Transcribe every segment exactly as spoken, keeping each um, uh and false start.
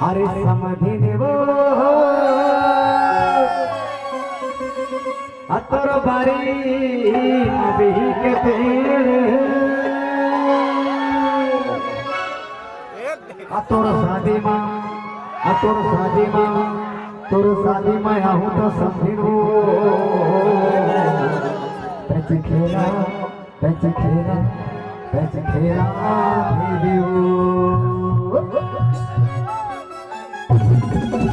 अरे समधिन वो, आ तोर बारी म बिही के पेड़, आ तोर शादी म, आ तोर शादी म, तोर शादी म आहूं त समधिन वो। पैच खेला, पैच खेला, पैच खेला, video। अभी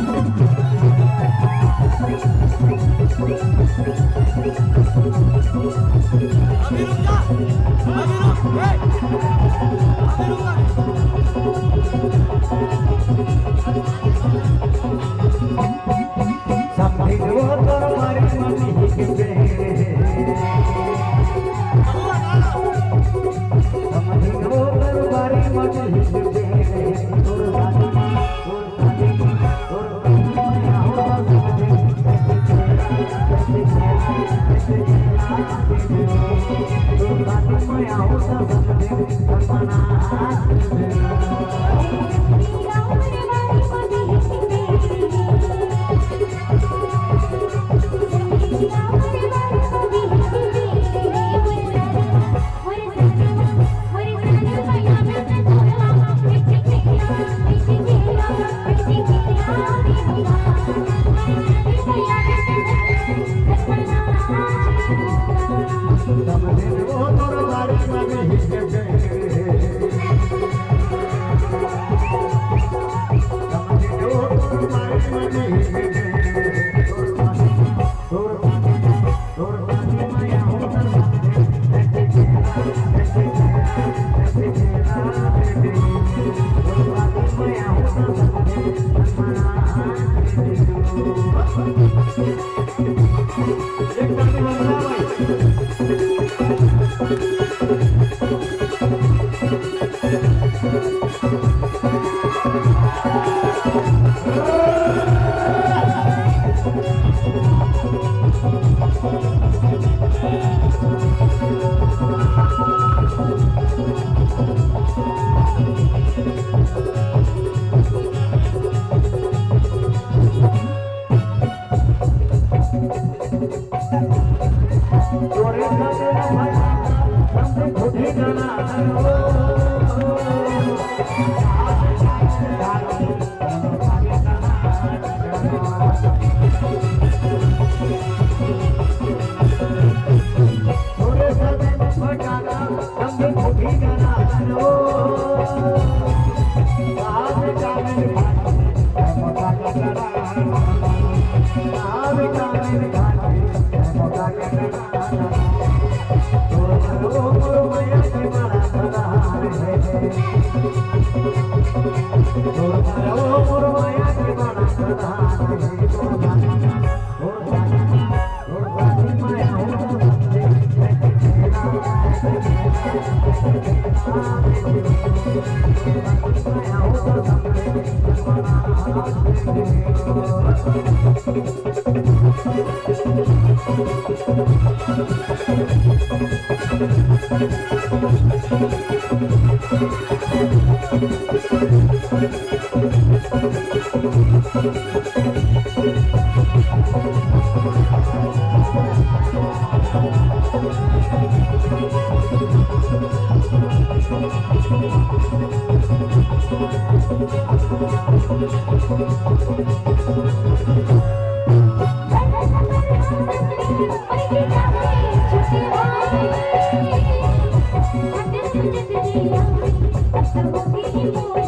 रुक जा, अभी रुक, ए, अभी रुक। समधिन वो तोर बारी म बिही के पेड़। समधिन वो तोर बारी म बिही के पेड़। तोर शादी म, तोर शादी म, तोर शादी म आहूं त समधिन। तोर शादी म आहूं त समधिन।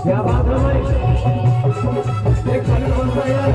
क्या बात है भाई, एक मिनट बनता है यार।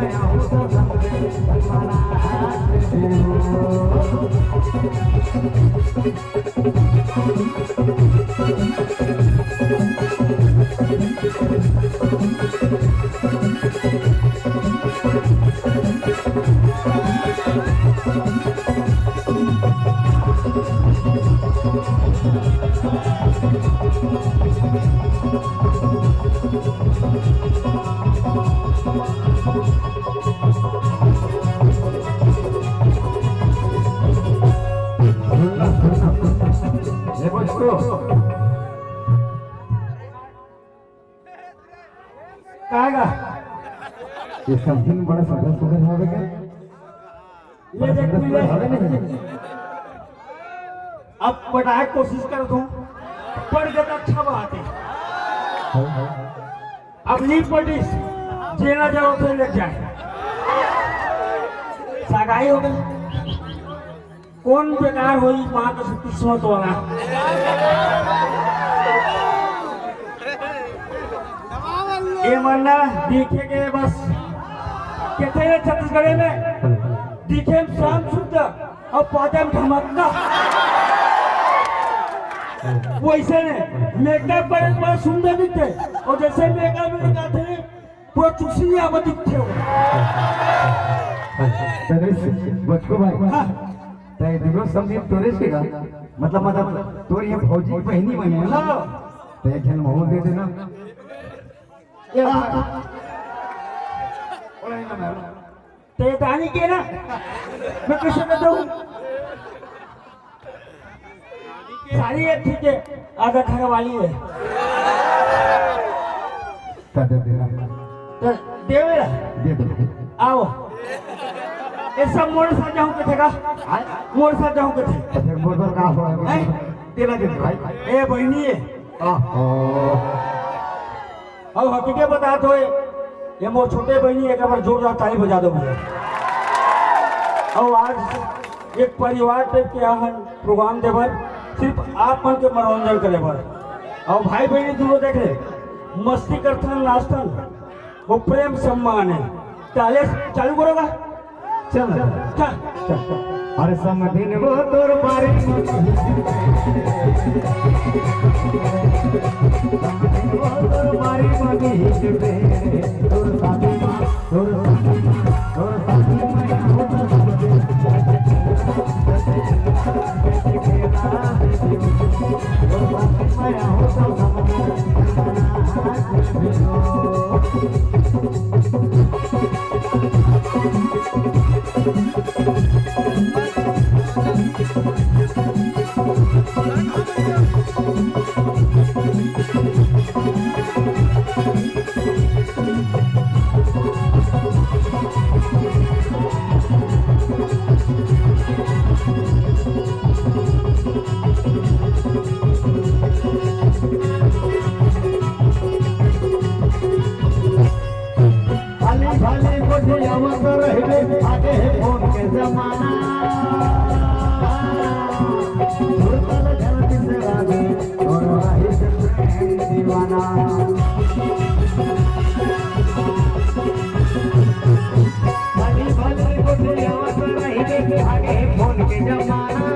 ए बच्चों, का गा? ये सब दिन बड़ा सुंदर सुंदर हवे का? ये देख पीले। हवे नहीं। अब पढ़ाए कोशिश कर तू, पढ़ के तो अच्छा बात है। अब नहीं पढ़िस, जेला जाओ तो लग जाए। सगाई हो गई। कौन बेकार होई माँ के किस्मत वाला। ये मन्ना दिखे के बस कितने छत्तीसगढ़ में दिखे में शाम शुद्ध और पादे में धमक्का। वैसे ने मेकअप पर एक बार सुंदर दिखते और जैसे मेकअप में दिखाते हैं पूरा चुसिया में दिखते हो। अरे बचको भाई, हाँ। तय दिनो समझी तोरे से का मतलब मतलब तोर ये फौजी बहनी मने ना। हाँ। तय झन मोहन दे देना। ये हाँ। ओए ना मैं। तय दानी के ना। मैं कैसे बताऊं? सारी है ठीक है, आधा घर वाली है। का दे देना। तो देवे। दे दो। आओ। ये सब मोर साथ जाऊं के थे का? हाँ? मोर साथ जाऊं के थे। तो फिर मोर पर का हो? हैं? तेरा दे दो भाई। ए बहनी है। ओहो। और हकीकत बता तो ये, ये मोर छोटे बहनी एक बार जोरदार ताली बजा दो भैया। और आज एक परिवार टाइप के आहन प्रोग्राम देबर, सिर्फ आप मन के मनोरंजन करे बर। और भाई बहनी दूनों देख ले, मस्ती करथन, नाचथन, वो प्रेम सम्मान है। ताले चालू करोगा? चल, चल, चल। अरे समधिन वो तोर बारी वो तोर बारी मनी तोर साथी, तोर साथी, तोर साथी। भले भले गोठियावत रहिबे, आगे हे फोन के जमाना। धुरतल धरती से लागे, तोर रहिस प्रेम दीवाना। भले भले गोठियावत रहिबे, आगे हे फोन के जमाना।